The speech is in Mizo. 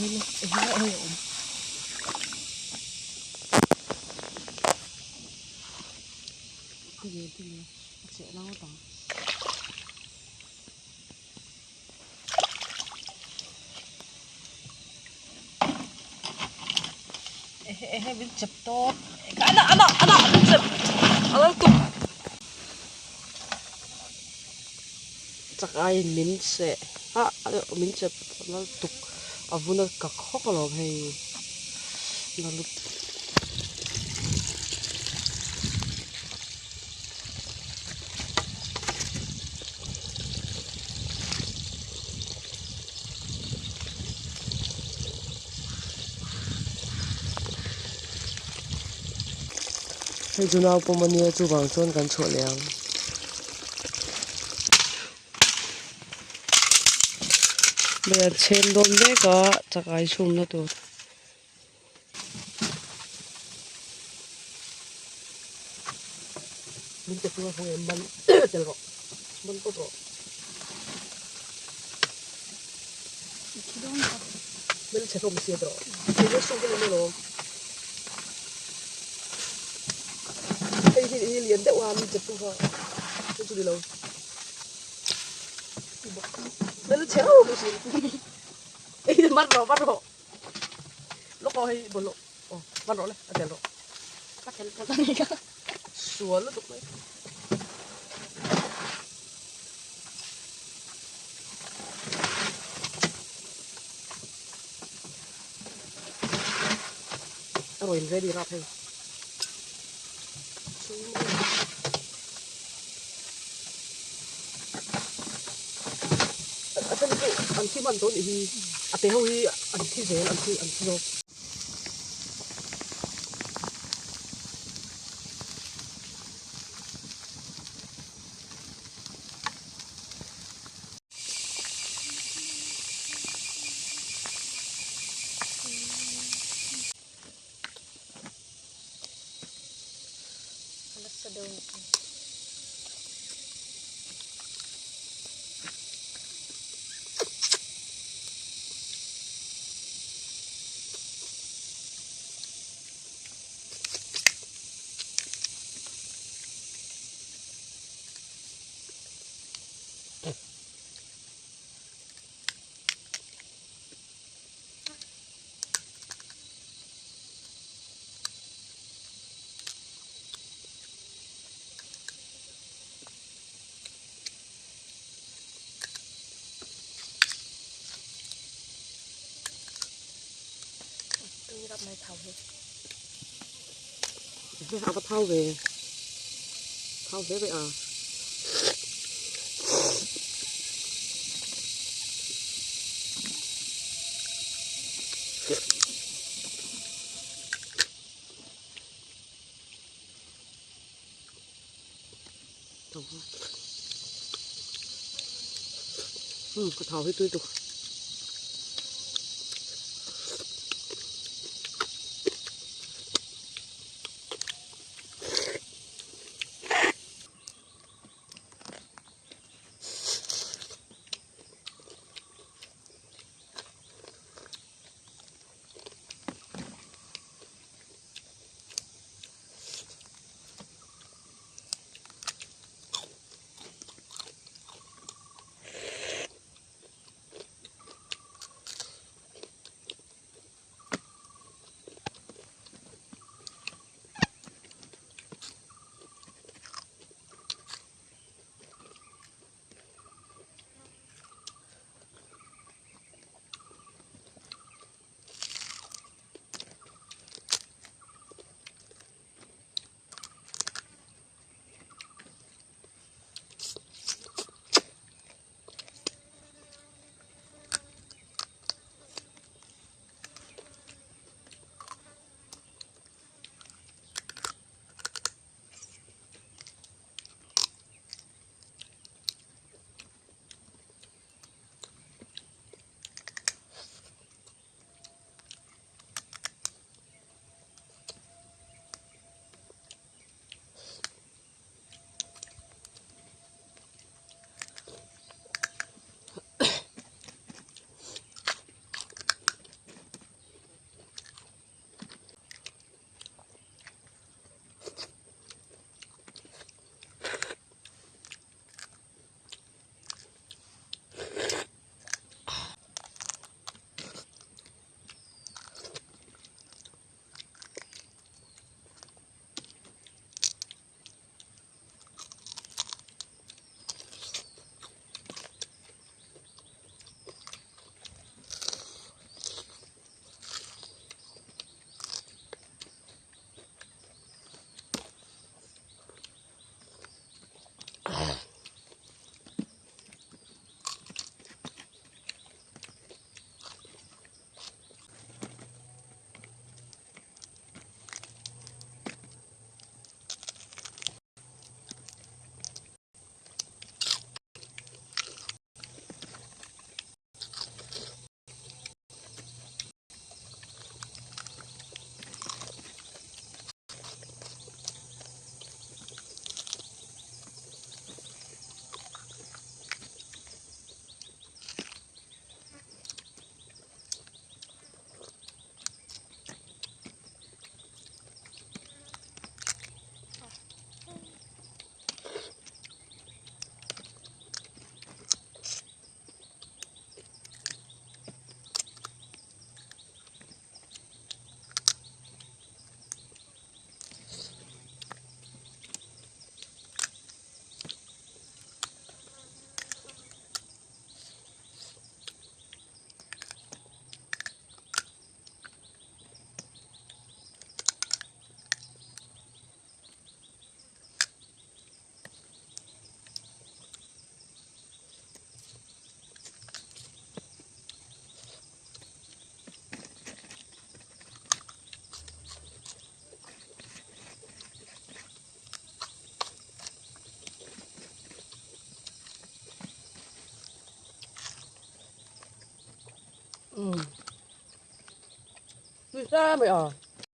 Chak aiin min seh a min chep nal tuk a vun a kak hawk alawm hei na lut. Hei chu naupawm a nia chuvang chuan kan chhuah leh ang. Hei an chhem dawn mek a chakai chhumna tur. Min pe tura khawnge man tel rawh man tawp rawh. Hmel chhe hlawm si a tawh. Hei suk em em alawm. Hei hi hi lian deuh a mi chep tu kha hei chu ni lo. Hmel chhe hlawm si. Hei man rawh man rawh. Lawk aw hei bawlhhlawh aw man rawh le a tel rawh. Ka tel pawh ta ni ka. Sual lutuk mai. A rawn in ready rap hei. A then chu an thi hman tawh nih hi a te ho hi an thi zel an thi an thi zawk. A va thau ve thau hle mai a. Ka thau hi tui tuk. Tui hle mai a.